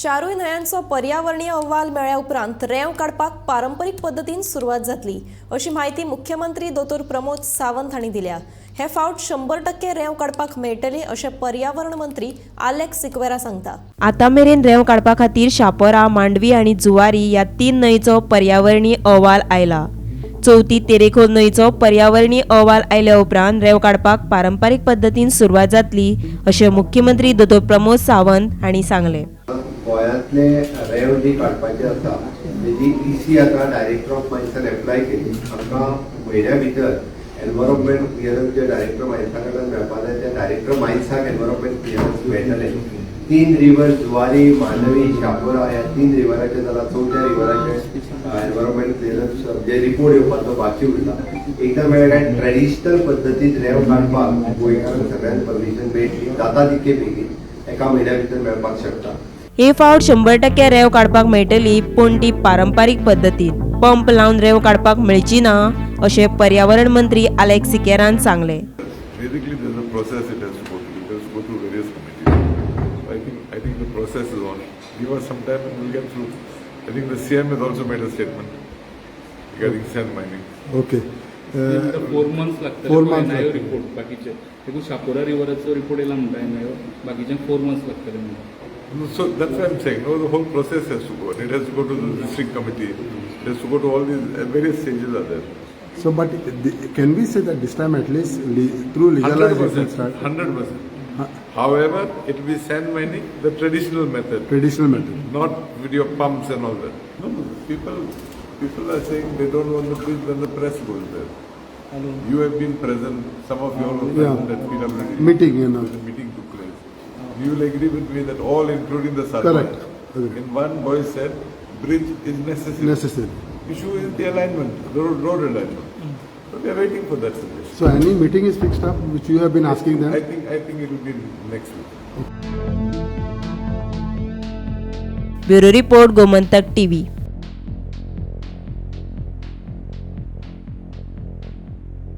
चारूय न्हंयांचो पर्यावरणीय अहवाल मेळ्ळ्या उपरांत रेंव काडपाक पारंपरीक पद्दतीन सुरवात जातली अशी म्हायती मुख्यमंत्री दोतोर प्रमोद सावंत हांणी दिल्या. हे फावट 100% रेंव काडपाक मेळटली अशें पर्यावरण मंत्री आलेक्स सिक्वेरा सांगता. आतां मेरेन रेंव काडपा खातीर शापोरा, मांडवी आनी जुवारी ह्या 3 न्हंयचो पर्यावरणीय अहवाल आयला. चवथी तेरेखोल न्हंयचो पर्यावरणीय अहवाल आयल्या उपरांत रेंव काडपाक पारंपरीक पद्दतीन सुरवात जातली अशें मुख्यमंत्री दोतोर प्रमोद सावंत हांणी सांगलें. गोंयांतले रेंव जी काडपाची आसा तेजी इसी आतां डायरेक्टर ऑफ मायन्सान एप्लाय केली. आमकां म्हयन्या भितर एनवायरमेंट क्लियरन्स जे डायरेक्टर मायन्सा कडल्यान मेळपा जाय ते डायरेक्टर मायन्साक एनवायरमेंट क्लियरन्स मेळटलें. 3 रिवर जुवारी, मांडवी, शापोरा ह्या 3 रिवराचे जाल्यार चवथ्या रिवराचे एनवायरमेंट क्लियरन्स जे रिपोर्ट येवपाचो बाकी उरला. एकदां मेळ्ळें काय ट्रेडिशनल पद्दतीन रेंव काडपाक गोंयकारांक सगळ्यांक परमिशन मेळटली, जाता तितके बेगीन एका म्हयन्या भितर मेळपाक शकता. हे फावट 100% रेंव काडपाक मेळटली, पूण ती पारंपरीक पद्दतीन पंप लावन रेंव काडपाक मेळची ना अशें पर्यावरण मंत्री आलेक्स सिकेरान सांगलें. Basically, there's a process it has to go through. It has to go through various committees. I think the process is on. Give us some time and we'll get through. I think the CM has also made a statement regarding sand mining. Okay. 4 months लागतले. 4 months NIO लागतले. Report बाकीचे देखून Chapora रिवराचो report येयला म्हणटा NIO, बाकीचे 4 months लागतले म्हणटा. So that's why I'm saying, no, the whole process has to go. It has to go to the district committee. It has to go to all these various stages are there. So, but can we say that this time at least through legalization 100%. Start? 100%. However, it will be sand mining, the traditional method. Traditional method. Not with your pumps and all that. No, no, people are saying they don't want the bridge when the press goes there. You have been present, some of you all were present at PWD. Meeting. The meeting took place. You will agree with me that all, including the sarpanch, Correct. Correct. in one voice said, bridge is necessary. Necessary. Issue is the alignment, the road alignment. So we are waiting for that suggestion. So, any meeting is fixed up, which you have been asking them? I think it will be next week. Bureau report, Gomantak TV.